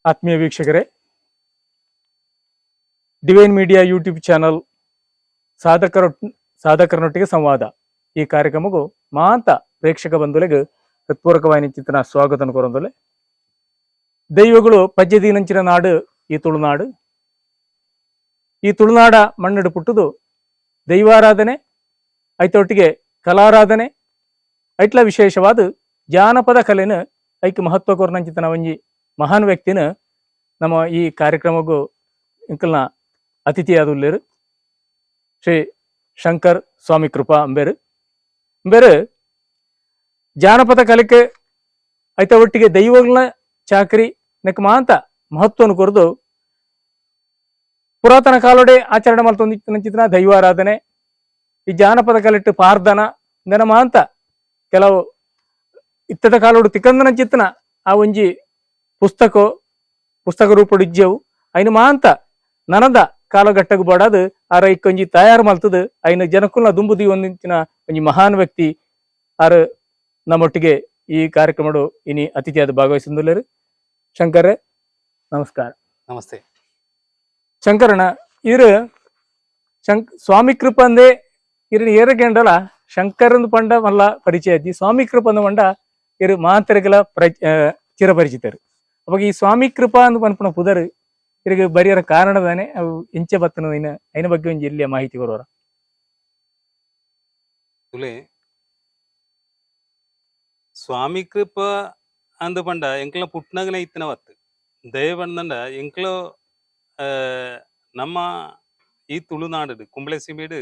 ಆತ್ಮೀಯ ವೀಕ್ಷಕರೇ, divine media YouTube channel ಸಾಧಕರ ಸಾಧಕರನೊಟ್ಟಿಗೆ ಸಂವಾದ ಈ ಕಾರ್ಯಕ್ರಮಕ್ಕೂ ಮಾತ ಪ್ರೇಕ್ಷಕ ಬಂಧುಲೆಗ್ ಹೃತ್ಪೂರ್ವಕವಾಯಿನ ಚಿತ್ರನ ಸ್ವಾಗತ ಕೊರೊಂದುಲ್ಲೆ. ದೈವಗಳು ಪಜ್ಜೆದೀನಂಚಿನ ನಾಡು ಈ ತುಳುನಾಡು. ಈ ತುಳುನಾಡ ಮಣ್ಣಿಡು ಪುಟ್ಟುದು ದೈವಾರಾಧನೆ, ಐತೊಟ್ಟಿಗೆ ಕಲಾರಾಧನೆ, ಐಟ್ಲ ವಿಶೇಷವಾದ ಜಾನಪದ ಕಲೆನ ಐಕ್ ಮಹತ್ವ ಕೊರ್ನಂಚಿತನ ಒಂಜಿ ಮಹಾನ್ ವ್ಯಕ್ತಿನ ನಮ್ಮ ಈ ಕಾರ್ಯಕ್ರಮಕ್ಕೂ ಇಂಕಲ್ನ ಅತಿಥಿಯಾದುಲ್ಲೇರು ಶ್ರೀ ಶಂಕರ್ ಸ್ವಾಮಿ ಕೃಪಾ ಅಂಬೇರು. ಅಂಬೇರು ಜಾನಪದ ಕಲಿಕೆ ಐತ ಒಟ್ಟಿಗೆ ದೈವಗಳನ್ನ ಚಾಕರಿ ನೆಕ್ ಮಾಂತ ಮಹತ್ವವನ್ನು ಕೊರದು ಪುರಾತನ ಕಾಲೋಡೆ ಆಚರಣೆ ಮಲ್ತೊಂದಿತ್ತಿನ ದೈವಾರಾಧನೆ, ಈ ಜಾನಪದ ಕಲೆಟ್ಟು ಪಾರ್ದನ ನೆನ ಮಾಂತ ಕೆಲವು ಇತ್ತದ ಕಾಲೋಡು ತಿಕ್ಕಂದನ ಚಿತ್ತನ ಆ ಒಂಜಿ ಪುಸ್ತಕ ಪುಸ್ತಕ ರೂಪಡು ಇಜ್ಜೆವು. ಐನ ಮಾಂತ ನನದ ಕಾಲಘಟ್ಟకు ಬಡದು ಆರ ಇಕ್ಕೊಂಜಿ ತಯಾರು ಮಲ್ತದು ಐನ ಜನಕುಲ್ನ ದುಂಬುದಿ ಒಂದಿಂಚಿನ ಒಂಜಿ ಮಹಾನ್ ವ್ಯಕ್ತಿ ಆರು ನಮ್ಮೊಟ್ಟಿಗೆ ಈ ಕಾರ್ಯಕ್ರಮಡು ಇನಿ ಅತಿಥಿಯಾದ ಭಾಗವಹಿಸಿಂದುಲ್ಲೇರು. ಶಂಕರೇ, ನಮಸ್ಕಾರ. ನಮಸ್ತೆ. ಶಂಕರಣ್ಣ, ಇರು ಸ್ವಾಮಿ ಕೃಪಂದೆ ಇರನ್ ಏರಗೆಂಡಲ ಶಂಕರಂದು ಪಂಡ ಮಲ್ಲ ಪರಿಚಯ ಅಜ್ಜಿ. ಸ್ವಾಮಿ ಕೃಪಂದು ಪಂಡ ಇರು ಮಾಂತರಿಗಲ ಚಿರಪರಿಚಿತರು. ಅವಾಗ ಈ ಸ್ವಾಮಿ ಕೃಪಾ ಅಂದ್ ಪನ್ಪುನ ಪುದರ್ ಇರಿಗೆ ಬರಿಯರ ಕಾರಣದಾನೆ, ಅವು ಇಂಚೆ ಬತ್ತನ ಐನ ಐನ ಬಗ್ಗೆ ಒಂಜಿ ಎಲ್ಲಿಯ ಮಾಹಿತಿ ಕೊರುವರ? ತುಲೆ ಸ್ವಾಮಿ ಕೃಪ ಅಂದ್ ಪಂಡ ಎಂಕ್ಲ ಪುಟ್ನಗನೆ ಇತ್ತಿನವತ್ತು. ದಯ ಪಂಡಂಡ ಎಂಕ್ಲ ನಮ್ಮ ಈ ತುಳುನಾಡು ಕುಂಬ್ಳೆ ಸೀಮೆಡ್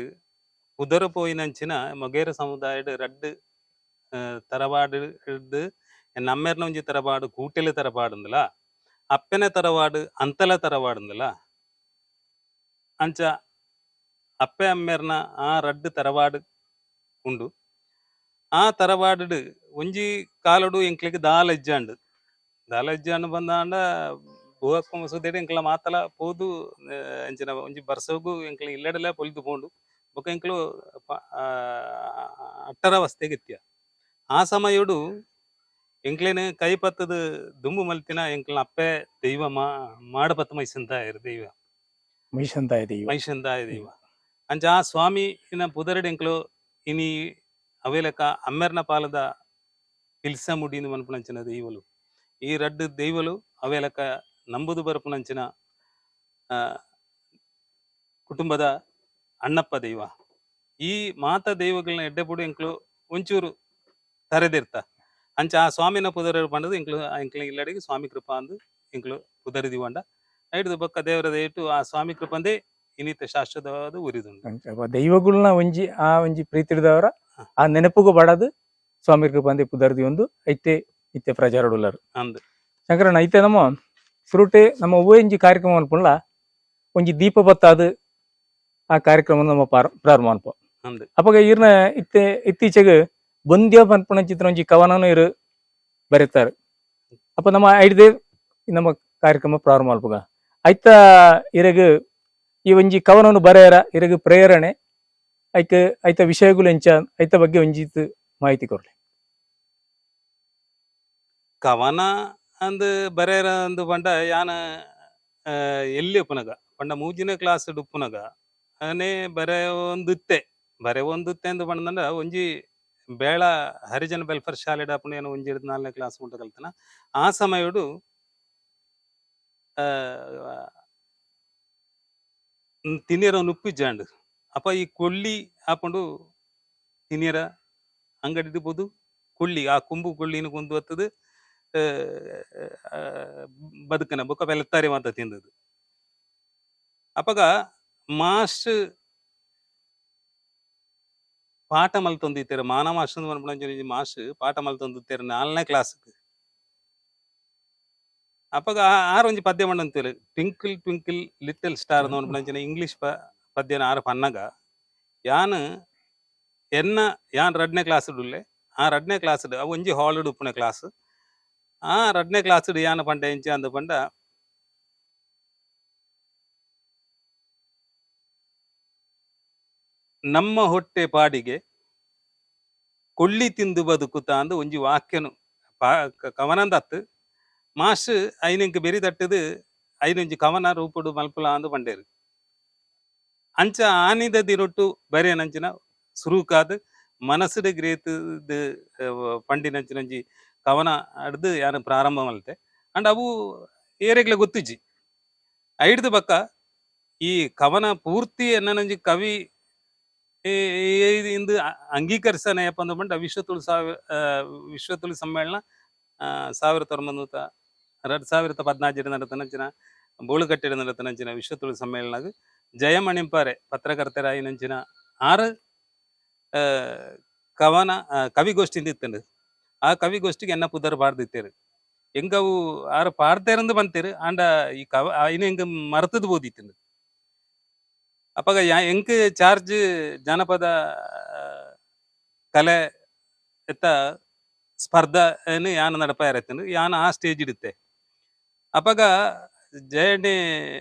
ಪುದರ ಪೋಯಿನಂಚಿನ ಮೊಗೇರ ಸಮುದಾಯಡ್ ರಡ್ಡ್ ತರವಾಡು ಡ್ ನಮ್ಮೆರ್ನ ಒಂಜಿ ತರವಾಡು ಕೂಟೆಲೆ ತರವಾಡುಂದಲ, ಅಪ್ಪೆನೆ ತರವಾಡು ಅಂತಲ ತರವಾಡುಂದಲ. ಅಂಚ ಅಪ್ಪೆ ಅಮ್ಮೆರ್ನ ಆ ರಡ್ಡ್ ತರವಾಡು ಉಂಡು. ಆ ತರವಾಡು ಒಂಜಿ ಕಾಲಡು ಎಂಕ್ಲೆಗ್ ದಾಲ ಇಜ್ಜಾಂಡ್. ದಾಲ ಇಜ್ಜಾಂಡ್ ಬಂದಾಂಡ ಬೂವಕ್ಕ ಮಸೂದೆಡ್ ಎಂಕ್ಲ ಮಾತಲ ಪೋದು ಅಂಚಿನ ಒಂಜಿ ಬರ್ಸೋಗು ಎಂಕ್ಲ ಇಲ್ಲಡಲ ಪೊಲಿದು ಪೋಂಡು. ಬೊಕ ಎಂಕ್ಲು ಅಟ್ಟರ ಅವಸ್ಥೆಗ್ ಇತ್ಯ. ಆ ಸಮಯೊಡು ಎಂಕ್ಲೆನ್ ಕೈ ಪತ್ತದು ದುಂಬು ಮಲ್ತಿನ ಎಂಕ್ಲ್ನ ಅಪ್ಪೆ ದೈವ ಮಾಡಪತ್ತ ಮೈಸಂತಾಯೆರ್ ದೈವ. ಮಹಿಷಂತಾಯ ದೈವ. ಮೈಸಂತಾಯ ದೈವ. ಅಂಚ ಆ ಸ್ವಾಮಿನ ಪುದರ್ಡ್ ಎಂಕ್ಲು ಇನಿ ಅವೆಲಕ ಅಮ್ಮೆರ್ನ ಪಾಲದ ಪಿಲ್ಸ ಮುಡಿಂದು ಮನ್ಪುನಂಚಿನ ದೈವಲು. ಈ ರಡ್ಡ್ ದೈವಲು ಅವೆಲಕ ನಂಬುದು ಬರ್ಪುನಂಚಿನ ಕುಟುಂಬದ ಅಣ್ಣಪ್ಪ ದೈವ. ಈ ಮಾತ ದೈವಗಳನ್ನ ಎಡ್ಡೆಪುಡು ಎಂಕ್ಲು ಒಂಚೂರು ತರೆದಿರ್ತ. ಅಂಚ ಆ ಸ್ವಾಮಿನ ಪುದರ್ ಪಂಡದು ಎಂಕ್ಲು ಎಂಕ್ಲ ಇಲ್ಲಡಿಗೆ ಸ್ವಾಮಿ ಕೃಪಾ ಅಂದ್ ಎಂಕ್ಲು ಪುದರ್ ದಿವಂಡ. ಐಡ್ದ್ ಬೊಕ್ಕ ದೇವರ ದಯಟು ಆ ಸ್ವಾಮಿ ಕೃಪಂದೇ ಇನಿತ ಶಾಶ್ವತವಾದ ಉರಿದುಂಡು. ಅಂಚ ಅಪ್ಪ ದೈವಗುಳ್ನ ಒಂಜಿ ಆ ಒಂಜಿ ಪ್ರೀತಿಡ್ದವರ ಆ ನೆನಪುಗು ಬಡದು ಸ್ವಾಮಿ ಕೃಪಾಂದೆ ಪುದರ್ದಿ ಒಂದು ಐತೆ ಇತ್ತೆ ಪ್ರಚಾರಡುಲ್ಲರು. ಅಂದ್. ಶಂಕರಣ್ಣ, ಐತೆ ನಮ್ಮ ಸುರುಟೆ ನಮ್ಮ ಒಂಜಿ ಕಾರ್ಯಕ್ರಮ ಅನ್ಪುಂಡ್ಲ ಒಂಜಿ ದೀಪ ಬತ್ತಾದು ಆ ಕಾರ್ಯಕ್ರಮ ನಮ್ಮ ಪ್ರಾರಂಭ ಅನ್ಪ. ಅಂದ್. ಅಪಗ ಇರ್ನ ಇತ್ತೆ ಇತ್ತೀಚೆಗೆ ಬಂದ್ಯ ಪನ್ಪುನ ಚಿತ್ರ ಒಂಜಿ ಕವನನು ಇರು ಬರೀತಾರೆ. ಅಪ್ಪ ನಮ್ಮ ಐಡ್ದೆ ನಮ್ಮ ಕಾರ್ಯಕ್ರಮ ಪ್ರಾರಂಭ ಅಲ್ಪಗ ಐತ ಇರಗ್ ಈ ಒಂಜಿ ಕವನವನ್ನು ಬರೆಯರ ಇರಗ್ ಪ್ರೇರಣೆ ಐಕ್ ಐತ ವಿಷಯಗಳು ಎಂಚ, ಐತ ಬಗ್ಗೆ ಒಂಜಿತ್ ಮಾಹಿತಿ ಕೊರ್ಲೆ. ಕವನ ಅಂದ್ ಬರೆಯರ ಅಂದ್ ಪಂಡ ಯಾನ್ ಎಲ್ಲಿ ಉಪ್ಪುನಗ ಪಂಡ ಮೂಜಿನ ಕ್ಲಾಸ್ ಉಪ್ಪುನಗ ಅನೆ ಬರೆಯೊಂದಿತ್ತೆ. ಬರೆಯೊಂದಿತ್ತೆ ಅಂದ್ ಪಂಡಂಡ ಒಂಜಿ ಬೇಳ ಹರಿಜನ ವೆಲ್ಫೇರ್ ಶಾಲೆಡ್ ಅಪುನ ಯಾನ್ ಒಂಜಿ ನಾಲ್ನೇ ಕ್ಲಾಸ್ ಮುಟ್ಟ ಕಲ್ತನ. ಆ ಸಮಯಡು ತಿನಿಯರ ನುಪ್ಪಿಜ್ಜಾಂಡ್. ಅಪ ಈ ಕೊಳ್ಳಿ ಆಪುಂಡು ತಿನಿಯರ ಅಂಗಡಿಡ್ ಪೋದು ಕೊಳ್ಳಿ ಆ ಕೊಂಬು ಕೊಳ್ಳಿನ ಕೊಂದು ಬತ್ತುದು ಬದುಕನ ಬೊಕ ಬೆಲತ್ತಾರಿ ಮಾತ ತಿಂದದು. ಅಪಗ ಮಾಸ್ಟ್ ಪಾಠ ಮಲ್ತೊಂದಿತ್ತೆರ್ ಮಾನ ಮಾಸ್ಟ್ ಪನ್ಪುನಂಚಿನ ಮಾಸ್ಟ್ ಪಾಠ ಮಲ್ತೊಂದಿತ್ತೆರ್ ನಾಲ್ನೇ ಕ್ಲಾಸ್. ಅಪಗ ಆರ್ ಒಂಜಿ ಪದ್ಯ ಪಂಡೊಂತೆರ್ ಟ್ವಿಂಕಲ್ ಟ್ವಿಂಕಲ್ ಲಿಟಲ್ ಸ್ಟಾರ್ ಪನ್ಪುನಂಚಿನ ಇಂಗ್ಲಿಷ್ ಪದ್ಯನ ಆರ್ ಪನ್ನಗ ಯಾನ್ ಎನ್ನ ಯಾನ್ ರಡ್ಡನೇ ಕ್ಲಾಸ್ ಉಲ್ಲೆ. ಆ ರಡ್ಡನೇ ಕ್ಲಾಸ್ ಅವು ಒಂಜಿ ಹಾಲ್ ಉಪ್ಪುನ ಕ್ಲಾಸ್. ಆ ರಡ್ಡನೇ ಕ್ಲಾಸ್ ಯಾನ್ ಪಂಡ ಎಂಚ ಅಂದ್ ಪಂಡ ನಮ್ಮ ಹೊಟ್ಟೆ ಪಾಡಿಗೆ ಕೊಳ್ಳಿ ತಿಂದು ಬದುಕುತ್ತಾ ಅಂದ್ ಒಂಜಿ ವಾಕ್ಯನು ಕವನಂದತ್ತು. ಮಾಸ್ಟರ್ ಐನೆಂಕ್ ಬೆರಿ ತಟ್ಟದು ಐನೊಂಜಿ ಕವನ ರೂಪುಡು ಮಲ್ಪುಲ ಅಂದ್ ಪಂಡೇರು. ಅಂಚ ಆನಿದ ದಿನೊಟ್ಟು ಬರೆಯನಂಚಿನ ಸುರುಕಾದ್ ಮನಸ್ಸುಡು ಗ್ರೇತದ್ ಪಂಡಿನಂಚಿನಂಜಿ ಕವನ ಅಡ್ದು ಯಾನ್ ಪ್ರಾರಂಭ ಮಲ್ತೆ. ಅಂಡ ಅವು ಏರೆಗ್ಲ ಗೊತ್ತಿಜ್ಜಿ. ಐಡ್ದು ಬಕ್ಕ ಈ ಕವನ ಪೂರ್ತಿ ಎನ್ನನಂಜಿ ಕವಿ ಇಂದು ಅಂಗೀಕರಿಸನೆ ಪಂದು ಪಂಡ ವಿಶ್ವ ತುಳು ವಿಶ್ವ ತುಳು ಸಮ್ಮೇಳನ 1900 2014 ನಡತನಂಚಿನ ಬೋಳುಕಟ್ಟೆಡ್ ನಡತನಂಚಿನ ವಿಶ್ವ ತುಳು ಸಮ್ಮೇಳನಗ್ ಜಯಮಣಿಂಪಾರೆ ಪತ್ರಕರ್ತರಾಯಿನಂಚಿನ ಆರು ಕವನ ಕವಿಗೋಷ್ಠಿಂದ ಇತ್ತಂಡು. ಆ ಕವಿಗೋಷ್ಠಿಗೆ ಎನ್ನ ಪುದರ್ ಪಾಡ್ದಿತ್ತೇರು. ಎಂಕವು ಆರು ಪಾಡ್ತೇರಂದು ಬಂತೇರು ಆಂಡ ಈ ಕವ ಐನ ಎಂಕ ಮರೆತದು ಬೋದಿತ್ತಂಡು. ಅಪಗ ಎಂಕ್ ಚಾರ್ಜ್ ಜಾನಪದ ಕಲೆ ಎತ್ತ ಸ್ಪರ್ಧಾ ಯಾನ ನಡಪಾಯರತ್ತಂಡು ಯಾನ ಆ ಸ್ಟೇಜ್ ಇಡುತ್ತೆ. ಅಪಗ ಜಯಣ್ಣೆ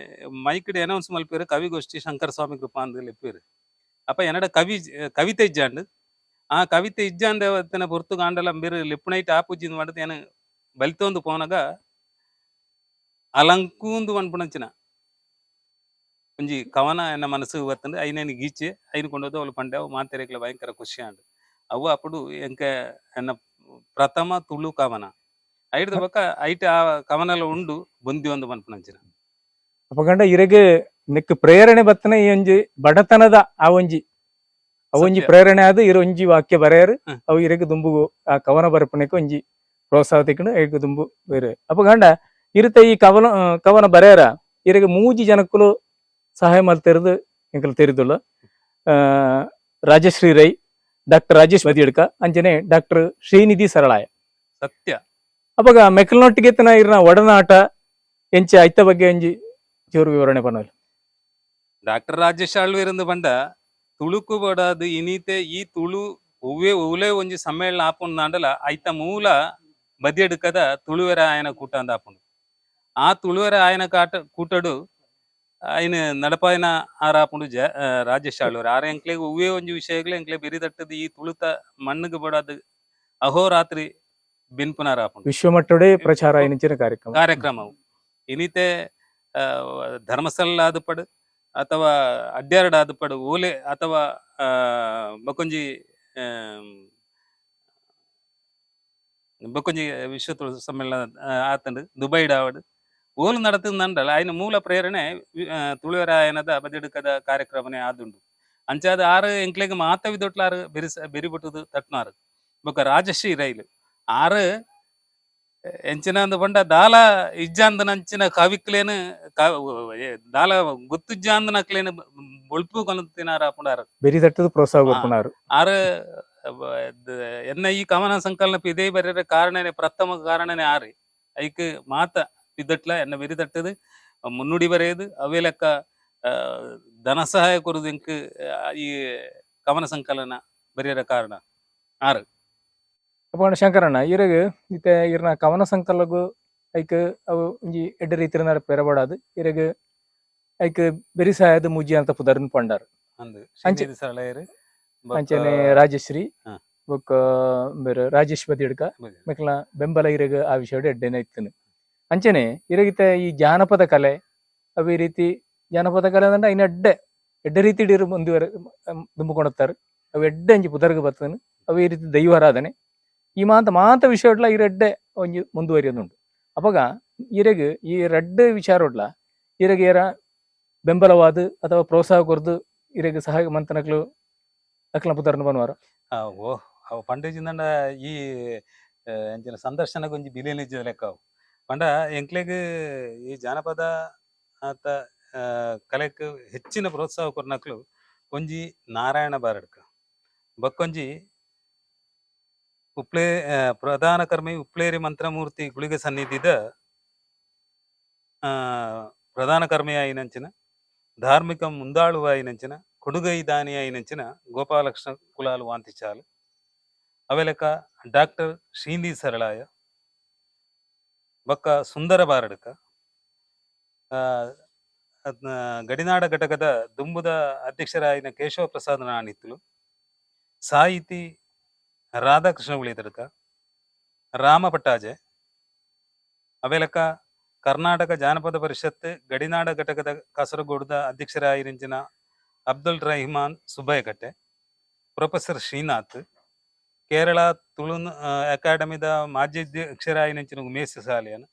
ಮೈಕ್ಡ್ ಅನೌನ್ಸ್ ಮಲ್ಪೇರು ಕವಿಗೋಷ್ಠಿ ಶಂಕರ ಸ್ವಾಮಿ ಕೃಪಾ ಅಂದ್ ಲೆಪ್ಪೇರು. ಅಪ್ಪ ಎನ್ನಡ ಕವಿತೆ ಇಜ್ಜಾಂಡ್. ಆ ಕವಿತೆ ಇಜ್ಜಾಂದೆ ಅವತ್ತನ ಪೊರ್ತು ಕಾಂಡಲ ಬೇರೆ ಲೆಪ್ಪುನೈಟ್ ಆಪುಜಿಂದ್ ಮಾಡಿದ್ ಏನ ಬಲಿತೊಂದು ಪೋನಗ ಅಲಂಕೂಂದು ಪನ್ಪುನಂಚಿನ ಒಂಜಿ ಕವನ ಎನ್ನ ಮನಸ್ಸು ಬತ್ತಂಡು ಐನೇನು ಗೀಚೆ ಐನು ಕೊಂಡೋದು ಅವಳು ಪಂಡೆ ಅವು ಮಾತೆರೆಗ್ಲ ಭಯಂಕರ ಖುಷಿ ಆಂಡ್. ಅವು ಅప్పుడు ಎಂಕ ಎನ್ನ ಪ್ರಥಮ ತುಳು ಕವನ ಐಡ್ದ ಬೊಕ್ಕ ಐಟ್ ಆ ಕವನಲ ಉಂಡು ಬೊಂದಿ ಒಂದು ಪನ್ಪುನಂಚಿನ. ಅಪಗಂಡ ಇರೆಗ್ ನೆಕ್ ಪ್ರೇರಣೆ ಬತ್ತನ ಈ ಒಂಜಿ ಬಡತನದ ಆ ಒಂಜಿ ಅವೊಂಜಿ ಸತ್ಯ. ಪ್ರೇರಣೆ ಆದ್ ಇರ್ ಒಂಜಿ ವಾಕ್ಯ ಬರೆಯರು ಅವು ಇರೆಗ್ ದುಂಬುಗು ಆ ಕವನ ಬರಪಣೆಗೆ ಒಂಜಿ ಪ್ರೋತ್ಸಾಹ ತಿಕ್ಕಂಡು ಐಕ್ ದುಂಬು ಬೇರೆ. ಅಪಗಂಡ ಇರುತ್ತೆ ಈ ಕವನ ಕವನ ಬರೆಯರ ಇರೆಗ್ ಮೂಜಿ ಜನಕ್ಕುಲು ಸಹಾಯ ಮಲ್ತಿರೋದು ಎಂಕಲ್ ತೆರಿದುಲ್ಲ. ರಾಜಶ್ರೀ ರೈ, ಡಾಕ್ಟರ್ ರಾಜೇಶ್ ಬದಿಯಡ್ಕ, ಅಂಚನೆ ಡಾಕ್ಟರ್ ಶ್ರೀನಿಧಿ ಸರಳಾಯ. ಸತ್ಯ. ಅಪಗ ಮೆಕ್ಕಲ್ನೊಟ್ಟಿಗೆ ತನ ಇರ್ನ ಒಡನಾಟ ಎಂಚೆ ಐತ ಬಗ್ಗೆ ಒಂಜಿ ಚೂರು ವಿವರಣೆ ಪನೋಲಿ. ಡಾಕ್ಟರ್ ರಾಜೇಶ್ ಆಳ್ವೇರಂದು ಪಂಡ ತುಳುಕು ಬಡಾದ್ ಇನೀತೆ ಈ ತುಳು ಒವ್ವೇ ಒವ್ಲೇ ಒಂಜಿ ಸಮ್ಮೇಳನ ಆಪುಂಡು ಐತ ಮೂಲ ಬದಿಯಡ್ಕದ ತುಳುವೆರ ಆಯನ ಕೂಟ ಅಂದ್ ಆಪುಂಡು. ಆ ತುಳುವೆರ ಆಯನ ಕಾಟ ಕೂಟಡು ಐನ್ ನಡಪಾಯನ ಆರ್ ಆಪುಂಡು ಜ ರಾಜೇಶ್ ಆಳ್ವೇರ್. ಆರ್ ಎಂಕ್ಲೆಗ್ ಒವ್ವೇ ಒಂಜಿ ವಿಷಯಗಳು ಎಂಕ್ಲೆ ಬೆರಿದಟ್ಟದ ಈ ತುಳುತ ಮಣ್ಣುಗು ಬಡಾದ್ ಅಹೋರಾತ್ರಿ ಬೆನ್ಪುನಾರ್ ಆಪುಂಡು. ವಿಶ್ವಮಟ್ಟಡೆ ಪ್ರಚಾರ ಆಯಿನಂಚಿನ ಕಾರ್ಯಕ್ರಮ. ಕಾರ್ಯಕ್ರಮವು ಇನಿತೆ ಧರ್ಮಸ್ಥಳ ಆದುಪಡು ಅಥವಾ ಅಡ್ಯಾರ್ಡ್ ಆದುಪಡು ಓಲೆ ಅಥವಾ ಬೊಕೊಂಜಿ ಬೊಕೊಂಜಿ ವಿಶ್ವ ತುಳು ಸಮ್ಮೇಳನ ಆತಂಡು ದುಬೈಡ್ ಆವಡ್ ಓಲು ನಡತಂದಂಡಲ ಆಯ್ನ ಮೂಲ ಪ್ರೇರಣೆ ತುಳುವರಾಯನದ ಬದಿಡುಕದ ಕಾರ್ಯಕ್ರಮನೇ ಆದುಂಡು. ಅಂಚಾದ ಆರು ಎಂಕ್ಲೆಗ್ ಮಾತ ವಿದೊಟ್ಲ ಆರು ಬೆರಿಸ ಬೆರಿಬೊಟ್ಟುದು ತಟ್ನಾರು. ಬೊಕ ರಾಜಶ್ರೀ ರೈಲು ಆರು ಎಂಚಿನ ಅಂದ್ ಪಂಡ ದಾಲ ಇಜ್ಜಾಂದನಂಚಿನ ಕವಿಕ್ಲೇನು ದಾಲ ಗೊತ್ತಿಜ್ಜಾಂದನಕ್ಲೇನು ಬೊಳ್ಪು ಕೊನತಿನಾರ ಆಪುಂಡಾರು. ಬೆರಿ ತಟ್ಟದ ಪ್ರೋತ್ಸಾಹ ಕೊರ್ಪುನಾರು. ಆರು ಎನ್ನ ಈ ಕವನ ಸಂಕಲನ ಇದೇ ಬರೆಯ ಕಾರಣನೇ ಪ್ರಥಮ ಕಾರಣನೇ ಆರು ಐಕ್ ಮಾತ ಬಿದ್ದಟ್ಲ ಎನ್ನ ಬೆರಿ ತಟ್ಟದು ಮುನ್ನುಡಿ ಬರೆಯದು ಅವೇ ಲೆಕ್ಕ ಧನ ಸಹಾಯ ಕೊರುದು ಎಂಕ್ ಈ ಕವನ ಸಂಕಲನ ಬರೆಯರ ಕಾರಣ ಆರು. ಅಪ್ಪಣ್ಣ ಶಂಕರಣ್ಣ ಇರಗ್ ಇತ್ತೆ ಇರ್ನ ಕವನ ಸಂಕಲಗು ಐಕ್ ಅವು ಒಂಜಿ ಎಡ್ಡೆ ರೀತಿಯ ನಡ ಪೆರಬಾಡದು ಇರಗ್ ಐಕ್ ಬೆರಿ ಸಹಾಯದ ಮೂಜಿ ಅಂತ ಪುದರ್ನ್ ಪಂಡಾರ್. ಅಂದ್ ಅಂಚೆ ಶ್ರೀನಿಧಿ ಸರಳಯರು ಅಂಚನೆ ರಾಜಶ್ರೀ ಬೊಕ್ಕ ಬೇರೆ ರಾಜೇಶ್ ಬದಿಡ್ಕ ಮೆಕ್ಲ ಬೆಂಬಲ ಇರಗ್ ಆ ವಿಷಯಡ್ ಎಡ್ಡೆನೆ ಇತ್ತನು. ಅಂಚನೆ ಇರಗಿತ ಈ ಜಾನಪದ ಕಲೆ ಅವು ಈ ರೀತಿ ಜಾನಪದ ಕಲೆ ಅಂದ್ರೆ ಐನ ಎಡ್ಡೆ ಎಡ್ಡೆ ರೀತಿ ಇರು ಮುಂದುವರೆ ದುಂಬುಕೊಂಡುತ್ತಾರೆ ಅವು ಎಡ್ಡೆ ಅಂಚಿ ಪುದರ್ಗ್ ಬತ್ತನು ಅವು ಈ ರೀತಿ ದೈವಾರಾಧನೆ ಈ ಮಾತ ಮಾತ ವಿಷಯಡ್ಲ ಈ ರಡ್ಡೆ ಒಂಜಿ ಮುಂದುವರಿಯೋದುಂಟು. ಅಪಗ ಇರೆಗ್ ಈ ರಡ್ಡೆ ವಿಚಾರೊಡ್ಲ ಇರೆಗ್ ಏರ ಬೆಂಬಲವಾದ ಅಥವಾ ಪ್ರೋತ್ಸಾಹ ಕೊರ್ದು ಇರೆಗ್ ಸಹಾಯ ಮಂತನಕ್ಲು ಅಕ್ಲ ಪುದರ್ನ ಬನ್ವಾರ. ಓ ಅವು ಪಂಡೇಜಿಂದಂಡ ಈ ಎಂಚಿನ ಸಂದರ್ಶನಕ್ಕೆ ಒಂಜಿ ಬಿಲೆ ನಿಜ ಲೆಕ್ಕ ಅವು ಪಂಡ ಎಂಕ್ಲೆಗ್ ಈ ಜಾನಪದ ಆತ ಕಲೆಕ್ ಹೆಚ್ಚಿನ ಪ್ರೋತ್ಸಾಹ ಕೊರ್ನಕ್ಲು ಒಂಜಿ ನಾರಾಯಣ ಬಾರಡ್ಕ ಬಕ್ಕೊಂಜಿ ಉಪ್ಲೇ ಪ್ರಧಾನ ಕರ್ಮಿ ಉಪ್ಲೇರಿ ಮಂತ್ರಮೂರ್ತಿ ಗುಳಿಗ ಸನ್ನಿಧಿದ ಪ್ರಧಾನ ಕರ್ಮಿ ಆಯಿನಂಚಿನ ಧಾರ್ಮಿಕ ಮುಂದಾಳುವ ಆಯಿನಂಚಿನ ಕೊಡುಗೈ ದಾನಿ ಆಯಿನಂಚಿನ ಗೋಪಾಲಕೃಷ್ಣ ಕುಲಾಲು ವಾಂತಿಚಾಲು ಅವೆಲಕ ಡಾಕ್ಟರ್ ಶ್ರೀನಿಧಿ ಸರಳಾಯ ಬೊಕ್ಕ ಸುಂದರ ಬಾರಡ್ಕ ಗಡಿನಾಡ ಘಟಕದ ದುಂಬುದ ಅಧ್ಯಕ್ಷರಾಯಿನ ಕೇಶವ ಪ್ರಸಾದ್ ನಾಣಿತ್ತುಲು ಸಾಹಿತಿ ರಾಧಾಕೃಷ್ಣ ಉಳಿದಡ್ಕ ರಾಮ ಪಟ್ಟಾಜೆ ಅವೆಲಕ ಕರ್ನಾಟಕ ಜಾನಪದ ಪರಿಷತ್ ಗಡಿನಾಡ ಘಟಕದ ಕಾಸರಗೋಡುದ ಅಧ್ಯಕ್ಷರಾಯಿರಂಚಿನ ಅಬ್ದುಲ್ ರಹಿಮಾನ್ ಸುಬ್ಬಯ್ಯಕಟ್ಟೆ, ಪ್ರೊಫೆಸರ್ ಶ್ರೀನಾಥ್, ಕೇರಳ ತುಳು ಅಕಾಡೆಮಿದ ಮಾಜಿ ಅಧ್ಯಕ್ಷರಾಯಿನಂಚಿನ ಉಮೇಶ್ ಸಾಲಿಯನ್,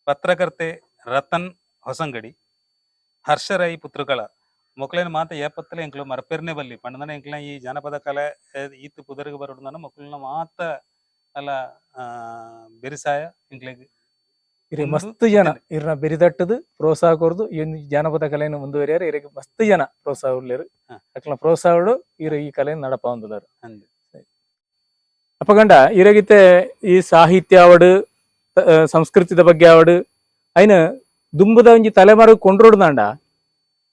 ಪತ್ರಕರ್ತೆ ರತನ್ ಹೊಸಂಗಡಿ, ಹರ್ಷರೈ ಪುತ್ರಕಳ ಮೊಕ್ಲೇನ ಮಾತ ಏಪತ್ತಲೆ ಎಂಕ್ಲು ಮರಪೆರ್ನೆ ಬಲ್ಲಿ ಪಂಡನ ಎಂಕ್ಲ ಈ ಜಾನಪದ ಕಲೆ ಈತ್ ಪುದರ್ಗ್ ಬರೋಡು ಮೊಕ್ಲನ ಮಾತ ಅಲ್ಲ ಬೆರಿಸಾಯ ಎಂಕ್ಲೆಗ್ ಇರೆ ಮಸ್ತ್ ಜನ ಇರ್ನ ಬೆರಿದಟ್ಟದು ಪ್ರೋತ್ಸಾಹ ಕೊರ್ದು ಈ ಜಾನಪದ ಕಲೆಯನ್ನು ಮುಂದುವರಿಯಾರ. ಇರೆಗ್ ಮಸ್ತ್ ಜನ ಪ್ರೋತ್ಸಾಹ ಉಲ್ಲೇರು. ಅಕ್ಲ ಪ್ರೋತ್ಸಾಹಡು ಇರ ಈ ಕಲೆಯನ್ನು ನಡಪಾವಂದುಲ್ಲಾರು. ಅಪಗಂಡ ಇರಗಿತೆ ಈ ಸಾಹಿತ್ಯ ಆವಡು ಸಂಸ್ಕೃತಿದ ಬಗ್ಗೆ ಆವಡು ಐನ ದುಂಬುದ ಒಂಜಿ ತಲೆಮಾರು ಕೊಂಡ್ರೋಡ್ದಾಂಡ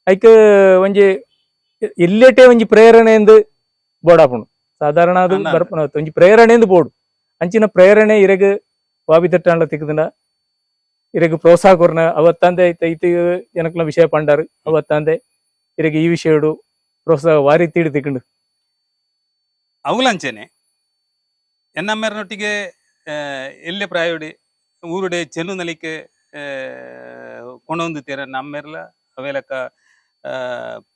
ಐಕ್ ಒಂಜಿ ಎಲ್ಲೆಟೆ ಒಂಜಿ ಪ್ರೇರಣೆ ಎಂದು ಬೋಡಾಪುಂಡು. ಸಾಧಾರಣ ಅದು ಬರ್ಪುನ ಒಂಜಿ ಪ್ರೇರಣೆ ಎಂದು ಬೋಡು. ಅಂಚಿನ ಪ್ರೇರಣೆ ಇರೆಗ್ ವಾಬಿತಟ್ಟಾಂಡ ತಿಕ್ಕುದುಂಡ ಇರೆಗ್ ಪ್ರೋತ್ಸಾಹ ಕೊರ್ನ ಅವತ್ತಂದೆ ಐತಿ ಜನಕ್ಲ ವಿಷಯ ಪಂಡಾರು ಅವತ್ತಂದೆ ಇರೆಗ್ ಈ ವಿಷಯಡು ಪ್ರೋತ್ಸಾಹ ವಾರಿ ತೀಡಿ ತಿಕ್ಕಂಡು. ಅವುಲಂಚೆನೆ ಎನ್ನಮ್ಮೆರ್ನೊಟ್ಟಿಗೆ ಎಲ್ಲೆ ಪ್ರಾಯೋಡಿ ಊರುಡೆ ಚೆನ್ನು ನಲಿಕೆ ಕೊಂಡೊಂದುತ್ತೀರ ನಮ್ಮೆರ್ಲ ಅವೇಲಕ್ಕ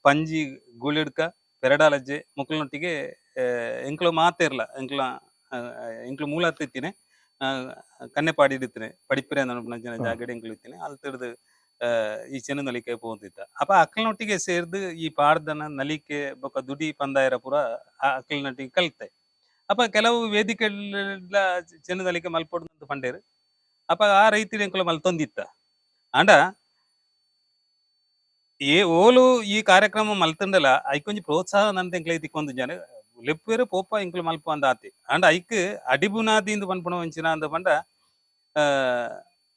ಪಂಜಿ ಗುಳಿಡ್ಕ ಪೆರಡಾಲಜ್ಜೆ ಮೊಕ್ಕಲ್ನೊಟ್ಟಿಗೆ ಎಂಕ್ಲು ಮಾತೇರ್ಲ ಎಂಕ್ಲ ಎಂಕ್ಲು ಮೂಲ ಇತ್ತಿನಿ ಕನ್ನೆಪಾಡಿ ಇಡ್ತೀನಿ ಪಡಿಪಿರೆ ಜನ ಜಾಗಡೆ ಎಂಕ್ಲು ಇತ್ತೀನಿ ಅಲ್ಲಿ ತಿಡ್ದು ಈ ಚೆನ್ನು ನಲಿಕೆ ಪೋಂತಿತ್ತ. ಅಪ್ಪ ಅಕ್ಕಲ್ನೊಟ್ಟಿಗೆ ಸೇರ್ದು ಈ ಪಾಡ್ದನ ನಲಿಕೆ ಬೊಕ್ಕ ದುಡಿ ಪಂದಾಯರ ಪೂರ ಆ ಅಕ್ಕಲ್ನೊಟ್ಟಿಗೆ ಕಲ್ತೆ. ಅಪ್ಪ ಕೆಲವು ವೇದಿಕೆಲ್ಲ ಚೆನ್ನು ನಲಿಕೆ ಮಲ್ಪೊಡು ಪಂಡೇರು. ಅಪ್ಪ ಆ ರೈತರು ಎಂಕುಲ ಮಲ್ತೊಂದಿತ್ತ. ಆಂಡ ಏ ಓಲು ಈ ಕಾರ್ಯಕ್ರಮ ಮಲ್ತಂಡಲ ಐಕೊಂಜಿ ಪ್ರೋತ್ಸಾಹ ನಂತ ಎಂಕ್ಲೆ ತಿಕ್ಕೊಂದು ಜನ ಲೆಪ್ಪೇರು ಪೋಪ ಎಂಕ್ಲು ಮಲ್ಪ ಅಂದ ಆತಿ. ಆಂಡ ಐಕ್ ಅಡಿಬುನಾದಿ ಇಂದು ಪನ್ಪುಣ ಒಂಚಿನ ಅಂದ ಪಂಡ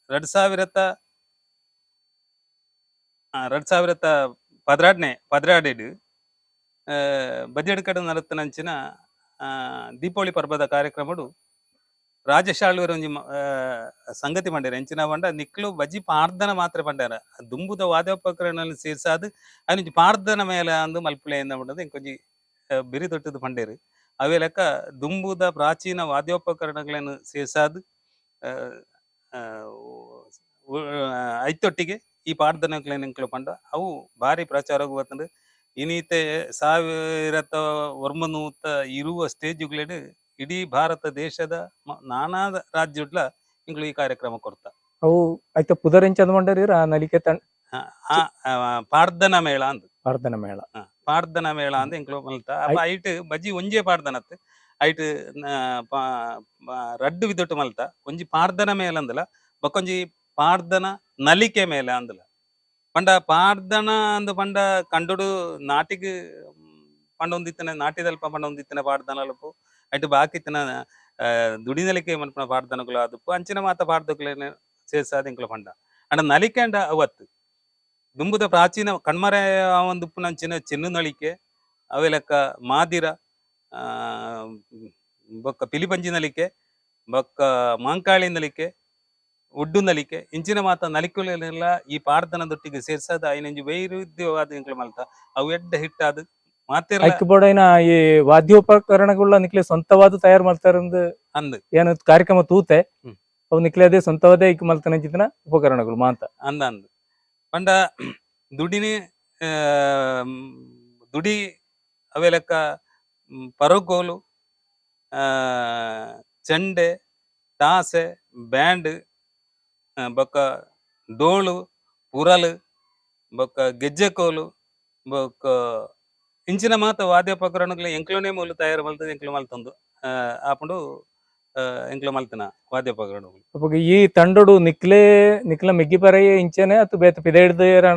2012 ಬಜೆಟ್ ಕಡೆ ನಡತನಂಚಿನ ದೀಪಾವಳಿ ಪರ್ಬದ ಕಾರ್ಯಕ್ರಮಡು ರಾಜಶಾಳುವರ ಒಂಜಿ ಸಂಗತಿ ಪಂಡೇರ್. ಎಂಚಿನ ಪಂಡ ನಿಕ್ಲು ಬಜಿ ಪಾರ್ದನ ಮಾತ್ರ ಪಂಡಾರ ದುಂಬುದ ವಾದ್ಯೋಪಕರಣ ಸೇರ್ಸಾದ್ ಅನಿಂಚಿ ಪಾರ್ದನ ಮೇಲೆ ಅಂದು ಮಲ್ಪುಲೆ ಎಂದ ಪಂಡದು ಇಂಕೊಂಜಿ ಬಿರಿ ತೊಟ್ಟದು ಪಂಡೇರು. ಅವೇ ಲೆಕ್ಕ ದುಂಬುದ ಪ್ರಾಚೀನ ವಾದ್ಯೋಪಕರಣಗಳನ್ನು ಸೇರ್ಸಾದ್ ಐತೊಟ್ಟಿಗೆ ಈ ಪಾಡ್ದನಕ್ಲೆನ್ ಎಂಕ್ಲು ಪಂಡ ಅವು ಭಾರಿ ಪ್ರಚಾರ ಬತ್ತಂಡು. ಇನೀತೆ 1920 ಸ್ಟೇಜುಗಳೇಡು ಇಡೀ ಭಾರತ ದೇಶದ ನಾನಾ ರಾಜ್ಯಡ್ಲ ಇಂಗ್ಲು ಈ ಕಾರ್ಯಕ್ರಮ ಕೊರ್ತ. ಅವು ಐತ ಪುದರೆಂಚ ಮಂಡರಿ ಆ ನಲಿಕೆ ಪಾಡ್ದನ ಮೇಳ ಅಂದ್. ಪಾಡ್ದನ ಮೇಳ. ಪಾಡ್ದನ ಮೇಳ ಅಂದ್ ಎಂಕ್ಲು ಮಲ್ತ. ಅಪ್ಪ ಐಟ್ ಬಜಿ ಒಂಜೇ ಪಾಡ್ದನತ್ ಐಟ್ ರಡ್ಡು ವಿಧೊಟ್ಟು ಮಲ್ತ. ಒಂಜಿ ಪಾಡ್ದನ ಮೇಳ ಅಂದಲ ಬೊಕೊಂಜಿ ಪಾಡ್ದನ ನಲಿಕೆ ಮೇಳ ಅಂದಲ. ಪಂಡ ಪಾಡ್ದನ ಅಂದ್ ಪಂಡ ಕಂಡುಡು ನಾಟಿಗ್ ಪಂಡೊಂದಿತ್ತನೆ ನಾಟಿದಲ್ಪ ಪಂಡೊಂದಿತ್ತನೆ ಪಾಡ್ದನಲಪು ಐಟ್ ಬಾಕಿತ್ತನ ದುಡಿನಲಿಕೆ ಮನ್ಪುನ ಪಾಡ್ದನಕುಲು ಆದುಪ್ಪು ಅಂಚಿನ ಮಾತ ಪಾಡ್ದಕ್ಲೆನ್ ಸೇರ್ಸಾದ್ ಎಂಕ್ಲು ಪಂಡ. ಅಂಡ ನಲಿಕೆ ಅಂಡ ಅವತ್ತು ದುಂಬುದ ಪ್ರಾಚೀನ ಕಣ್ಮರೆ ಒಂದುಪ್ಪುನಂಚಿನ ಚೆನ್ನು ನಲಿಕೆ ಅವೆಲಕ್ಕ ಮಾದಿರ ಬೊಕ್ಕ ಪಿಲಿಪಂಜಿ ನಲಿಕೆ ಬೊಕ್ಕ ಮಾಂಕಾಳಿ ನಲಿಕೆ ಒಡ್ಡು ನಲಿಕೆ ಇಂಚಿನ ಮಾತ ನಲಿಕೆಗಳೆಲ್ಲ ಈ ಪಾಡ್ದನದೊಟ್ಟಿಗೆ ಸೇರ್ಸಾದ ಐನಂಜಿ ವೈರುಧ್ಯವಾದ ಎಂಕ್ಲು ಮಲ್ತ ಅವು ಎಡ್ಡ ಹಿಟ್ಟಾದ್ ಮಾತೆರ್ಲ ಐಕ್ ಬೋಡೈನ ಈ ವಾದ್ಯೋಪಕರಣಗಳ ನಿಕ್ಲೆ ಸ್ವಂತವಾದ ತಯಾರು ಮಾಡ್ತಾರಂದು ಅಂದ್ ಏನು ಕಾರ್ಯಕ್ರಮ ತೂತೆ ಅವು ನಿಕ್ಲೆ ಅದೇ ಸ್ವಂತವಾದ ಐಕ್ ಮಲ್ತನಂಚಿನ ಉಪಕರಣಗಳು ಮಾತ ಅಂದ ಅಂದ್ ಪಂಡ ದುಡಿನಿ ದುಡಿ ಅವೆಲಕ್ಕ ಪರಗೋಲು ಚೆಂಡೆ ತಾಸೆ ಬ್ಯಾಂಡ್ ಬೊಕ್ಕ ಡೋಳು ಪುರಲು ಬೊಕ್ಕ ಗೆಜ್ಜೆಕೋಲು ಬೊಕ್ಕ ಇಂಚಿನ ಮಾತ ವಾದ್ಯೋಪಕರಣಗಳು ಎಂಕ್ಲುನೇ ಮೂಲು ತಯಾರು ಮಲ್ತದ ಎಂಕ್ಲು ಮಲ್ತೊಂದು ಆಪುಂಡು ಎಂಕ್ಲು ಮಲ್ತನ ವಾದ್ಯೋಪಕರಣಗಳು. ಅಪ್ಪಗ ಈ ತಂಡೋಡು ನಿಕ್ಲೆ ನಿಕ್ಲ ಮೆಗ್ಗಿ ಪರೈ ಇಂಚನೆ ಅತ್ತು ಬೇತ ಪಿದ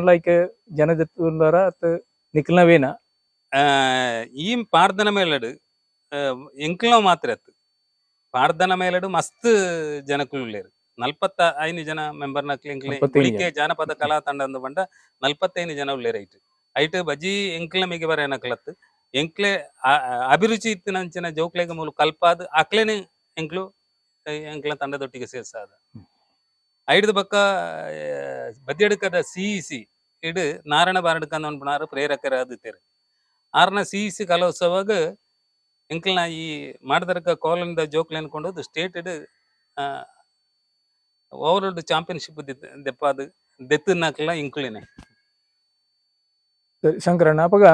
ಲೈಕ್ ಜನ ಜೆತ್ತುಲ್ಲಾರ ಅತ್ತು ನಿಕ್ಲನವೇನ? ಈ ಪಾಡ್ದನ ಮೇಲಡು ಎಂಕ್ಲ ಮಾತ್ರ ಅತ್ತು ಪಾಡ್ದನ ಮೇಲಡು ಮಸ್ತ್ ಜನಕುಲು ಉಲ್ಲೇರು. 45 ಜನ ಮೆಂಬರ್ ನಕ್ಲು ಎಂಕ್ಲೆ 45 ಉಳಿಕೆ ಜಾನಪದ ಕಲಾ ತಂಡ ಅಂದು ಪಂಡ 45 ಜನ ಉಲ್ಲೇರು. ಐಟ್ ಐಟ್ ಬಜಿ ಎಂಕ್ಲ ಮಿಗೆ ಬರ ನಕ್ಲತ್ತು ಎಂಕ್ಲೆ ಅಭಿರುಚಿ ಇತ್ತಿನಂಚಿನ ಜೋಕ್ಲೆಗ್ ಮೂಲು ಕಲ್ಪಾದ್ ಅಕ್ಲೆನೆ ಎಂಕ್ಲು ಎಂಕ್ಲ ತಂಡದೊಟ್ಟಿಗೆ ಸೇರ್ಸಾದ. ಐಡ್ದ ಬೊಕ್ಕ ಬದಿಯಡ್ಕದ ಸಿ ಸಿ ಇಡು ನಾರಾಯಣ ಬಾರಡ್ಕಂದ ಪನ್ಪುನಾರು ಪ್ರೇರಕರಾದಿತ್ತೆರ್. ಆರ್ನ ಸಿ ಸಿ ಕಲೋತ್ಸವಗ್ ಎಂಕ್ಲ್ನ ಈ ಮಾಡದರ್ಕ ಕಾಲೋನಿದ ಜೋಕ್ಲೆನ್ ಕೊಂಡೋದು ಸ್ಟೇಟ್ ಓವರ್ ಚಾಂಪಿಯನ್ಶಿಪ್ ದೆಪ್ಪಾದ್ ದೆತ್ತುನಕ್ಲ ಇಂಕುಳಿನೆ. ಸರಿ, ಶಂಕರಣ್ಣ, ಅಪಗ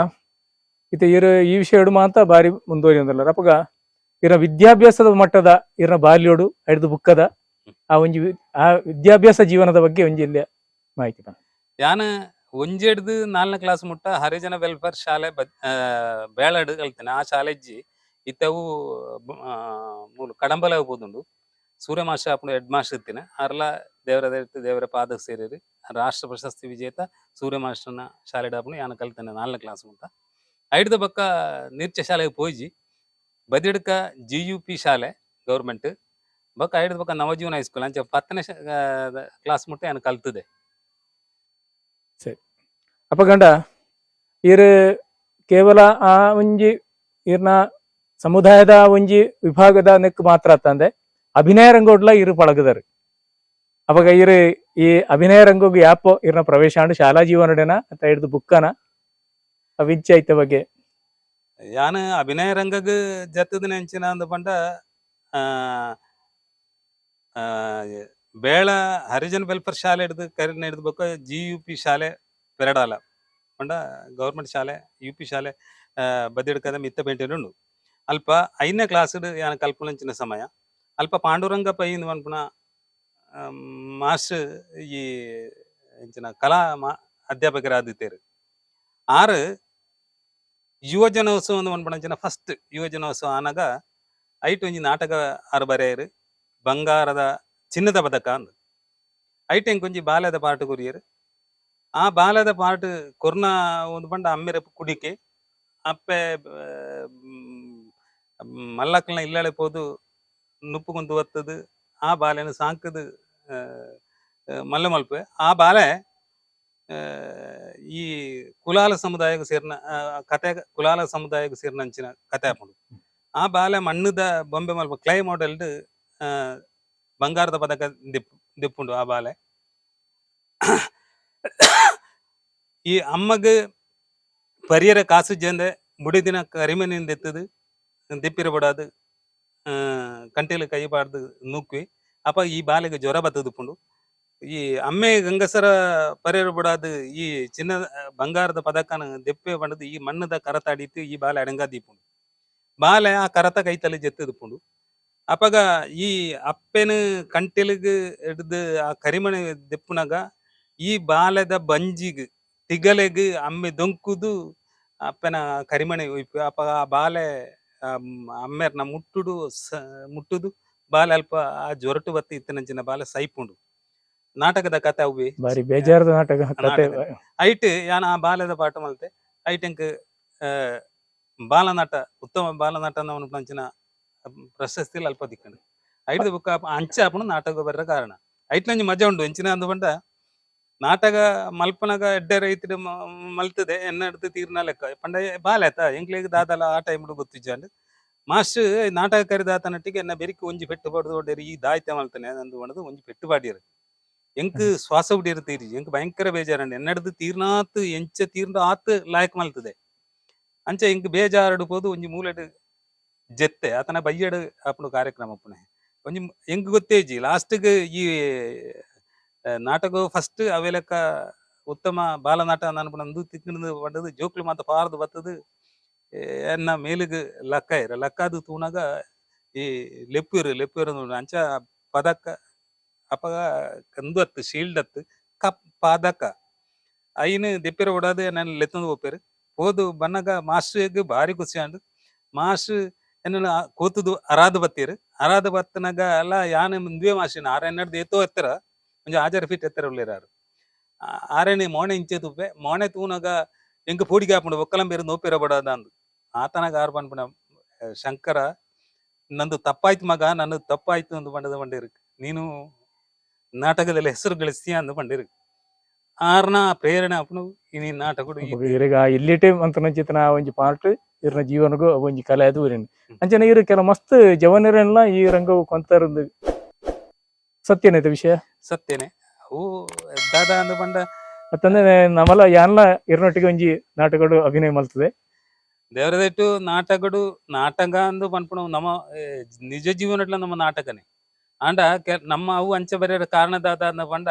ಇತ್ತೆ ಇರ್ ಈ ವಿಷಯಡು ಮಾತ ಬಾರಿ ಮುಂದುವರಿಯೊಂದುಲ್ಲೆರ್. ಅಪಗ ಇರ್ನ ವಿದ್ಯಾಭ್ಯಾಸದ ಮಟ್ಟದ ಇರ್ನ ಬಾಲ್ಯೋಡು ಐಡ್ದ್ ಬುಕ್ಕದ ಆ ಒಂಜಿ ಆ ವಿದ್ಯಾಭ್ಯಾಸ ಜೀವನದ ಬಗ್ಗೆ ಒಂಜಿ ಎಲ್ಯ ಮಾಹಿತಿ ಪನ್. ಯಾನ್ ಒಂಜೆಡ್ದ್ ನಾಲ್ನೇ ಕ್ಲಾಸ್ ಮುಟ್ಟ ಹರಿಜನ ವೆಲ್ಫೇರ್ ಶಾಲೆ ಬೇಳಡ್ ಕಲ್ತೇನೆ. ಆ ಶಾಲೆ ಇಜ್ಜಿ ಇತ್ತೆ ಅವು ಮೂಲು ಕಡಂಬಲ ಪೋದುಂಡು. ಸೂರ್ಯ ಮಾಸ್ಟರ್ ಅಪ್ಪುಂಡು ಹೆಡ್ ಮಾಸ್ಟರ್ ಇತ್ತಿನ ಅರ್ಲ ದೇವರ ದಯೆಟ್ ದೇವರ ಪಾದ ಸೇರಿರಿ. ರಾಷ್ಟ್ರ ಪ್ರಶಸ್ತಿ ವಿಜೇತ ಸೂರ್ಯ ಮಾಸ್ಟರ್ನ ಶಾಲೆ ಆಪುಂಡು. ಯಾನ್ ಕಲ್ತೇನೆ ನಾಲ್ನೇ ಕ್ಲಾಸ್ ಮುಟ್ಟ. ಐಡ್ದ ಬೊಕ್ಕ ನೀರ್ಚ ಶಾಲೆಗೆ ಪೋಯಿಜಿ. ಬದಿಡ್ಕ ಜಿ ಯು ಪಿ ಶಾಲೆ ಗೌರ್ಮೆಂಟ್, ಬೊಕ್ಕ ಐಡ್ದ ಬೊಕ್ಕ ನವಜೀವನ ಹೈಸ್ಕೂಲ್, ಅಂಚ 10ನೇ ಕ್ಲಾಸ್ ಮುಟ್ಟ ಯಾನ್ ಕಲ್ತದೆ. ಸರಿ, ಅಪಗಂಡ ಈರ್ ಕೇವಲ ಆ ಒಂಜಿ ಈರ್ನ ಸಮುದಾಯದ ಒಂಜಿ ವಿಭಾಗದ ನೆಕ್ ಮಾತ್ರ ಅತ್ತಂದೆ ಅಭಿನಯ ರಂಗೋಡ್ಲ ಇರು ಪಳಗದರು. ಅಪಗ ಈರ್ ಈ ಅಭಿನಯ ರಂಗೋಗು ಯಾಪೋ ಇರ್ನ ಪ್ರವೇಶ ಆಂಡ್, ಶಾಲಾ ಜೀವನಡೆನ ಅತ್ತ ಹಿಡ್ದು ಬುಕ್ಕನ ಅವಿಂಚ ಐತ ಬಗ್ಗೆ? ಯಾನ್ ಅಭಿನಯ ರಂಗಗ್ ಜತ್ತದ ಎಂಚಿನ ಅಂದ್ ಪಂಡ ಆ, ಆ, ಬೇಳ ಹರಿಜನ್ ವೆಲ್ಫೇರ್ ಶಾಲೆ ಹಿಡ್ದು ಕರಿನ ಹಿಡ್ದು ಬೊಕ್ಕ ಜಿ ಯು ಪಿ ಶಾಲೆ ಪೆರಡಾಲ ಪಂಡ ಗೌರ್ಮೆಂಟ್ ಶಾಲೆ ಯು ಪಿ ಶಾಲೆ ಬದಿಡ್ಕದ ಮಿತ್ತ ಪೇಂಟೆಡ್ ಉಂಡು. ಅಲ್ಪ 5ನೇ ಕ್ಲಾಸ್ ಯಾನ್ ಕಲ್ಪುನಂಚಿನ ಸಮಯ. ಅಲ್ಪ ಪಾಂಡುರಂಗ ಪೈ ಇಂದ್ ಪನ್ಪುನ ಮಾಸ್ಟರ್ ಈ ಎಂಚಿನ ಕಲಾ ಅಧ್ಯಾಪಕರಾದಿತ್ತೆರ್. ಆರ್ ಯುವಜನೋತ್ಸವ ಅಂದ್ ಪನ್ಪುನಂಚಿನ ಫಸ್ಟ್ ಯುವಜನೋತ್ಸವ ಆನಗ ಐಟ್ ಒಂಜಿ ನಾಟಕ ಆರ್ ಬರೆಯೆರ್, ಬಂಗಾರದ ಚಿನ್ನದ ಪದಕ ಅಂದ್. ಐಟ್ ಎಂಕೊಂಜಿ ಬಾಲ್ಯದ ಪಾಠ ಕೊರಿಯೆರ್. ಆ ಬಾಲ್ಯದ ಪಾಠ ಕೊರ್ನ ಒಂದು ಪಂಡ ಅಮ್ಮೆರೆ ಕುಡಿಕೆ ಅಪ್ಪೆ ಮಲ್ಲಕ್ಕಲ್ನ ಇಲ್ಲಳೆ ಪೋದು ನುಪ್ಪುಗೊಂದು ಒತ್ತದು ಆ ಬಾಲೆನ ಸಾಂಕದು ಮಲ್ಲ ಮಲ್ಪೆ. ಆ ಬಾಲೆ ಈ ಕುಲಾಲ ಸಮುದಾಯಕ್ಕೆ ಸೇರಿನ ಕತೆ, ಕುಲಾಲ ಸಮುದಾಯಕ್ಕೆ ಸೇರಿನಂಚಿನ ಕತೆ ಆಪುಂಡು. ಆ ಬಾಲೆ ಮಣ್ಣುದ ಬೊಂಬೆ ಮಲ್ಪ ಕ್ಲೈ ಮಾಡೆಲ್ಡ್ ಬಂಗಾರದ ಪದಕ ದಿಪ್ಪುಂಡು ಆ ಬಾಲೆ. ಈ ಅಮ್ಮಗ್ ಪರಿಯರ ಕಾಸು ಜಂದೆ ಮುಡಿದಿನ ಕರಿಮನಿಂದ ಎತ್ತದು ದಿಪ್ಪಿರ ಬಡಾದು ಕಂಟೆಲ್ ಕೈ ಬಾರ್ದು ನೂಕ್ವಿ. ಅಪ್ಪ ಈ ಬಾಲೆಗೆ ಜ್ವರ ಬತ್ತದುಪ್ಪುಂಡು. ಈ ಅಮ್ಮೆ ಗಂಗಸರ ಪರಿಯರ ಬಡಾದು ಈ ಚಿನ್ನ ಬಂಗಾರದ ಪದಕನ ದೆಪ್ಪೆ ಪಂಡದು ಈ ಮಣ್ಣದ ಕರತ ಅಡಿತು ಈ ಬಾಲೆ ಅಡಂಗ ದೀಪುಂಡು. ಬಾಲೆ ಆ ಕರತ ಕೈತಲೆ ಜೆತ್ತದುಪ್ಪುಂಡು. ಅಪಗ ಈ ಅಪ್ಪೆನ ಕಂಟೆಲ್ಗ್ ಹಿಡ್ದು ಆ ಕರಿಮಣಿ ದೆಪ್ಪುನಗ ಈ ಬಾಲೆದ ಬಂಜಿಗ್ ತಿಗಲೆಗ್ ಅಮ್ಮೆ ದೊಂಕುದು ಅಪ್ಪೆನ ಕರಿಮಣಿ ಒಯ್ಪು. ಅಪಗ ಆ ಬಾಲೆ ಅಮ್ಮೆರ್ನ ಮುಟ್ಟುಡು ಮುಟ್ಟುದು ಬಾಲೆ ಅಲ್ಪ ಆ ಜ್ವರಟು ಬತ್ತಿ ಇತ್ತಿನಂಚಿನ ಬಾಲೆ ಸೈಪುಂಡು. ನಾಟಕದ ಕತೆ ಅವ್ವೆ. ಬಾರಿ ಬೇಜಾರದ ನಾಟಕ ಕತೆ. ನಾಟಕ. ಐಟ್ ಯಾನ್ ಆ ಬಾಲೆದ ಪಾಠ ಮಲ್ತೆ. ಐಟ್ ಎಂಕ್ ಬಾಲನಟ ಉತ್ತಮ ಬಾಲನಟ ಅಂಚಿನ ಪ್ರಶಸ್ತಿ ಅಲ್ಪ ದಿಕ್ಕಂಡು. ಐಡ್ದ ಬೊಕ್ಕ ಅಂಚ ಆಪುಂಡು ನಾಟಕ ಬರ್ರ ಕಾರಣ. ಐಟ್ಲಂಜಿ ಮಜಾ ಉಂಡು. ಎಂಚಿನ ಅಂದ್ ಪಂಡ ನಾಟಕ ಮಲ್ಪನಗ ಎಡ್ಡೆ ರೈತರು ಮಲ್ತದೆ ಎನ್ನಡ್ದು ತೀರ್ನ ಲೆಕ್ಕ ಪಂಡ ಬಾಲೆ ಆತ ಎಂಕ್ಲೆಗ್ ದಾದಲ ಆ ಟೈಮ್ ಗೊತ್ತಿಜ್ಜಾಂಡ್. ಮಾಸ್ಟರ್ ನಾಟಕ ಕರಿದಾತನಟ್ಟಿಗೆ ಎನ್ನ ಬೆರಿಕ್ ಒಂಜಿ ಪೆಟ್ಟು ಪಡ್ದು ಹೊಡೆಯರು. ಈ ದಾಯ್ತ ಮಲ್ತನೆ ಅಂದ್ ಪಂಡದು ಒಂಜಿ ಪೆಟ್ಟು ಪಾಡಿಯರು. ಎಂಕ್ ಶ್ವಾಸ ಬಿಡಿಯರು ತೀರಿ ಎಂಕ್ ಭಯಂಕರ ಬೇಜಾರಂಡ್. ಎನ್ನಡ್ದು ತೀರ್ನಾತ್ ಎಂಚ ತೀರ್ಂಡ ಆತ್ ಲಾಯಕ್ ಮಲ್ತದೆ. ಅಂಚ ಎಂಕ್ ಬೇಜಾರಡು ಪೋದು ಒಂಜಿ ಮೂಲೆಡ್ ಜೆತ್ತೆ ಆತನ ಬಯ್ಯಡ್ ಆಪುಂಡು ಕಾರ್ಯಕ್ರಮ ಪುಣೆ. ಒಂಜಿ ಎಂಕ್ ಗೊತ್ತೇಜಿ ಲಾಸ್ಟ್ಗ್ ಈ ನಾಟಕ ಫಸ್ಟ್ ಅವೆಲಕ್ಕ ಉತ್ತಮ ಬಾಲನಾಟ ಅನ್ಪುನ ತಿಕ್ಕಂದು ಪಂಡದು ಜೋಕ್ಲು ಮಾತ ಪಾರ್ದು ಬತ್ತದು ಎನ್ನ ಮೇಲಿಗ್ ಲಕ್ಕಾಯೆರ್. ಲಕ್ಕಾದ್ ತೂನಗ ಈ ಲೆಪ್ಪುವೆರ್ ಲೆಪ್ಪುವೆರ್ ಅಂಚ ಪದಕ ಅಪಗ ಕಂದು ಅತ್ತು ಶೀಲ್ಡ್ ಅತ್ತು ಕಪ್ ಪದಕ ಐನ್ ದೆಪ್ಪೆರೆ ಓಡಾದ್ ಎನ್ನನ್ ಲೆತ್ತೊಂದು ಪೋಪೆರ್. ಪೋದು ಬನ್ನಗ ಮಾಸ್ಟ್ರೆಗ್ ಬಾರಿ ಖುಷಿ ಆಂಡ್. ಮಾಸ್ಟ್ರ್ ಎನ್ನನ್ ಕೋತುದು ಅರಾದ್ ಬತ್ತೆರ್. ಅರಾದ್ ಬತ್ತನಗ ಅಲ್ಲ ಯಾನ್ ಉಂದುವೇ ಮಾಸ್ಟ್ರ್ ಆರ್ ಎನ್ನಡ್ದ್ ಏತೋ ಎತ್ತರ, ಒಂಜಿ ಆಜಾರ್ ಫೀಟ್ ಎತ್ತರ ಉಲ್ಲೆರ್ ಆರ್. ಆರೆನೆ ಮೋಣೆ ಇಂಚೆ ತೂಪೆ. ಮೋಣೆ ತೂನಗ ಎಂಕ್ ಪೋಡಿಗೆ ಆಪುಂಡು ಒಕ್ಕಲಂಬೇರು ನೋಪೆರ ಬಡಾದ ಅಂದ್. ಆತನಗ ಆರ್ ಪನ್ಪುನ, ಶಂಕರ ನಂದು ತಪ್ಪಾಯ್ತು ಮಗ, ನನ್ನ ತಪ್ಪಾಯ್ತು ಅಂದ್ ಪಂಡದ ಪಂಡೇರು. ನೀನು ನಾಟಕದಲ್ಲಿ ಹೆಸರು ಗಳಿಸ್ತೀಯ ಅಂದ್ ಪಂಡೇರು. ಆರ್ನ ಪ್ರೇರಣೆ ಆಪುಂಡು ಇನಿ ನಾಟಕಡು. ಇರೆಗ್ ಆ ಎಲ್ಲಿಟೆ ಮಂತನಂಚಿತ್ತಿನ ಆ ಒಂಜಿ ಪಾರ್ಟ್ ಇರ್ನ ಜೀವನಗು ಅವು ಒಂಜಿ ಕಲೆ ಅದು ಊರಿನ. ಅಂಚನೆ ಇರು ಕೆಲ ಮಸ್ತ್ ಜವನರೆಲ್ಲ ಈ ರಂಗವು ಕೊಂತರಂದು ಸತ್ಯನೇತ ವಿಷಯ? ಸತ್ಯನೆ ಅವು. ದಾದಾ ಅಂದ್ ಪಂಡ ಅತ್ತಂದ್ರೆ ನಮಲ ಯಾನ್ಲ ಇರ್ನೊಟ್ಟಿಗೆ ಒಂಜಿ ನಾಟಕಡು ಅಭಿನಯ ಮಲ್ತದೆ. ದೇವರದಟ್ಟು ನಾಟಕಡು ನಾಟಕ ಅಂದು ಪನ್ಪುಣ ನಮ್ಮ ನಿಜ ಜೀವನಟ್ಲ ನಮ್ಮ ನಾಟಕನೇ. ಆಂಡ ನಮ್ಮ ಅವು ಅಂಚ ಬರೆಯರ ಕಾರಣ ದಾದ ಅಂದ ಪಂಡ.